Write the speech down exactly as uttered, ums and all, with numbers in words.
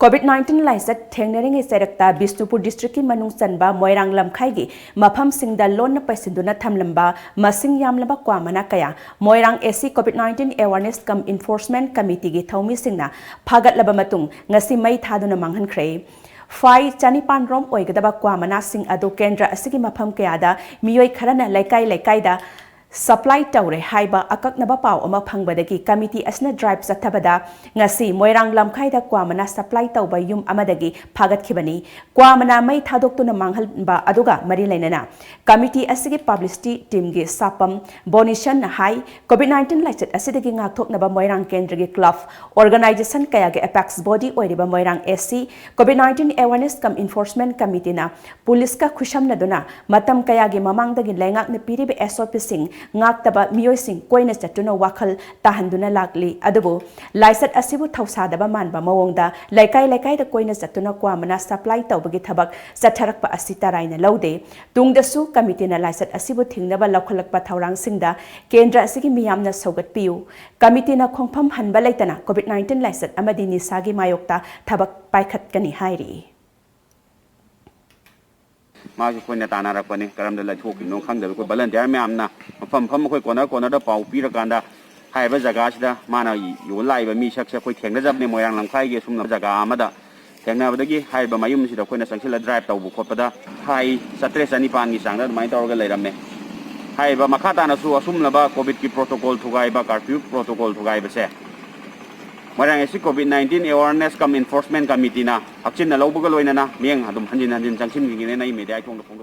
COVID nineteen ꯂꯥꯏꯆꯠ ꯊꯦꯡꯅꯔꯤꯉꯩ ꯆꯩꯔꯛꯇ Bishnupur district ꯀꯤ ꯃꯅꯨꯡ ꯆꯟꯕ ꯃꯣꯏꯔꯥꯡ ꯂꯝꯈꯥꯏꯒꯤ ꯃꯐꯝꯁꯤꯡꯗ ꯂꯣꯟꯅ ꯄꯩꯁꯤꯟꯗꯨꯅ ꯊꯝꯂꯝꯕ ꯃꯁꯤꯡ ꯌꯥꯝꯂꯕ ꯀ꯭ꯋꯥ ꯃꯅꯥ ꯀꯌꯥ ꯃꯣꯏꯔꯥꯡ AC COVID nineteen Awareness cum Enforcement Committee ꯒꯤ ꯊꯧꯃꯤꯁꯤꯡꯅ ꯐꯥꯒꯠꯂꯕ ꯃꯇꯨꯡ ꯉꯁꯤ ꯃꯩ ꯊꯥꯗꯨꯅ ꯃꯥꯡꯍꯟꯈ꯭ꯔꯦ꯫ ꯐꯥꯏ ꯆꯅꯤꯄꯥꯟ ꯔꯣꯝ ꯑꯣꯏꯒꯗꯕ ꯀ꯭ꯋꯥ ꯃꯅꯥꯁꯤꯡ ꯑꯗꯨ ꯀꯦꯟꯗ꯭ꯔ ꯑꯁꯤꯒꯤ ꯃꯐꯝ ꯀꯌꯥꯗ ꯃꯤꯑꯣꯏ ꯈꯔꯅ ꯂꯩꯀꯥꯏ ꯂꯩꯀꯥꯏꯗ supply ꯇꯧꯔꯦ ꯍꯥꯏꯕ ꯑꯀꯛꯅꯕ ꯄꯥꯎ ꯑꯃ ꯐꯪꯕꯗꯒꯤ committee ꯑꯁꯤꯅ drive ꯆꯠꯊꯕꯗ ꯉꯁꯤ ꯃꯣꯏꯔꯥꯡ ꯂꯝꯈꯥꯏꯗ ꯀ꯭ꯋꯥ ꯃꯅꯥ supply ꯇꯧꯕ ꯌꯨꯝ ꯑꯃꯗꯒꯤ ꯐꯥꯒꯠꯈꯤꯕꯅꯤ꯫ ꯀ꯭ꯋꯥ ꯃꯅꯥ ꯃꯩ ꯊꯥꯗꯣꯛꯇꯨꯅ ꯃꯥꯡꯍꯟꯕ ꯑꯗꯨꯒ ꯃꯔꯤ ꯂꯩꯅꯅ committee ꯑꯁꯤꯒꯤ publicity team ꯒꯤ ꯁꯥꯄꯝ ꯕꯣꯅꯤꯁꯟꯅ ꯍꯥꯏ, COVID nineteen ꯂꯥꯏꯆꯠ ꯑꯁꯤꯗꯒꯤ ꯉꯥꯛꯊꯣꯛꯅꯕ ꯃꯣꯏꯔꯥꯡ ꯀꯦꯟꯗ꯭ꯔꯒꯤ club, organization ꯀꯌꯥꯒꯤ apex body ꯑꯣꯏꯔꯤꯕ ꯃꯣꯏꯔꯥꯡ AC COVID nineteen Awareness cum Enforcement Committee ꯅ police ꯀ ꯈꯨꯠꯁꯝꯅꯗꯨꯅ ꯃꯇꯝ ꯀꯌꯥꯒꯤ ꯃꯃꯥꯡꯗꯒꯤ ꯂꯩꯉꯥꯛꯅ ꯄꯤꯔꯤꯕ SOP ꯁꯤꯡ ꯉꯥꯛꯇꯕ ꯃꯤꯑꯣꯏꯁꯤꯡ ꯀꯣꯏꯅ ꯆꯠꯇꯨꯅ ꯋꯥꯈꯜ ꯇꯥꯍꯟꯗꯨꯅ ꯂꯥꯛꯂꯤ꯫ ꯑꯗꯨꯕꯨ ꯂꯥꯏꯆꯠ ꯑꯁꯤꯕꯨ ꯊꯧꯁꯥꯗꯕ ꯃꯥꯟꯕ ꯃꯑꯣꯡꯗ ꯂꯩꯀꯥꯏ ꯂꯩꯀꯥꯏꯗ ꯀꯣꯏꯅ ꯆꯠꯇꯨꯅ ꯀ꯭ꯋꯥ ꯃꯅꯥ supply ꯇꯧꯕꯒꯤ ꯊꯕꯛ ꯆꯠꯊꯔꯛꯄ ꯑꯁꯤ ꯇꯔꯥꯏꯅ ꯂꯧꯗꯦ꯫ ꯇꯨꯡꯗꯁꯨ committee ꯅ ꯂꯥꯏꯆꯠ ꯑꯁꯤꯕꯨ ꯊꯤꯡꯅꯕ ꯂꯧꯈꯠꯂꯛꯄ ꯊꯧꯔꯥꯡꯁꯤꯡꯗ ꯀꯦꯟꯗ꯭ꯔ ꯑꯁꯤꯒꯤ ꯃꯤꯌꯥꯝꯅ ꯁꯧꯒꯠꯄꯤꯌꯨ꯫ Committee ꯅ ꯈꯣꯡꯐꯝ ꯍꯟꯕ ꯂꯩꯇꯅ COVID nineteen ꯂꯥꯏꯆꯠ ꯑꯃꯗꯤ ꯅꯤꯁꯥꯒꯤ ꯃꯥꯌꯣꯛꯇ ꯊꯕꯛ ꯄꯥꯏꯈꯠꯀꯅꯤ ꯍꯥꯏꯔꯤ꯫ ꯃꯥꯁꯨ ꯑꯩꯈꯣꯏꯅ ꯇꯥꯟꯅꯔꯛꯄꯅꯦ, ꯀꯔꯝꯗ ꯂꯩꯊꯣꯛꯈꯤꯕꯅꯣ ꯈꯪꯗꯕ꯫ ꯑꯩꯈꯣꯏ volunteer ꯃꯌꯥꯝꯅ ꯃꯐꯝ ꯃꯐꯝ ꯑꯩꯈꯣꯏ corner corner ꯗ ꯄꯥꯎ ꯄꯤꯔꯀꯥꯟꯗ ꯍꯥꯏꯔꯤꯕ ꯖꯒꯥꯁꯤꯗ ꯃꯥꯅ ꯌꯣꯜ ꯂꯥꯛꯏꯕ ꯃꯤꯁꯛꯁꯦ ꯑꯩꯈꯣꯏ ꯊꯦꯡꯅꯖꯕꯅꯦ꯫ ꯃꯣꯏꯔꯥꯡ ꯂꯝꯈꯥꯏꯒꯤ ꯑꯁꯨꯝꯅ ꯖꯒꯥ ꯑꯃꯗ ꯊꯦꯡꯅꯕꯗꯒꯤ ꯍꯥꯏꯔꯤꯕ ꯃꯌꯨꯝꯁꯤꯗ ꯑꯩꯈꯣꯏꯅ ꯆꯪꯁꯤꯜꯂ drive ꯇꯧꯕ ꯈꯣꯠꯄꯗ ꯐꯥꯏ ꯆꯥꯇ꯭ꯔꯦꯠ ꯆꯅꯤꯄꯥꯟꯒꯤ ꯆꯥꯡꯗ ꯑꯗꯨꯃꯥꯏꯅ ꯇꯧꯔꯒ ꯂꯩꯔꯝꯃꯦ꯫ ꯍꯥꯏꯔꯤꯕ ꯃꯈꯥ ꯇꯥꯅꯁꯨ ꯑꯁꯨꯝꯂꯕ COVID ꯀꯤ protocol ꯊꯨꯒꯥꯏꯕ, curfew protocol ꯊꯨꯒꯥꯏꯕꯁꯦ ꯃꯣꯏꯔꯥꯡ AC COVID nineteen Awareness cum Enforcement Committee ꯅ ꯍꯛꯆꯤꯟꯅ ꯂꯧꯕꯒ ꯂꯣꯏꯅꯅ ꯃꯤꯠꯌꯦꯡ ꯑꯗꯨꯝ ꯍꯟꯖꯤꯟ ꯍꯟꯖꯤꯟ ꯆꯪꯁꯤꯟꯈꯤꯒꯅꯤꯅ ꯑꯩ media ꯊꯣꯡꯗ ꯐꯣꯡꯗꯣꯛ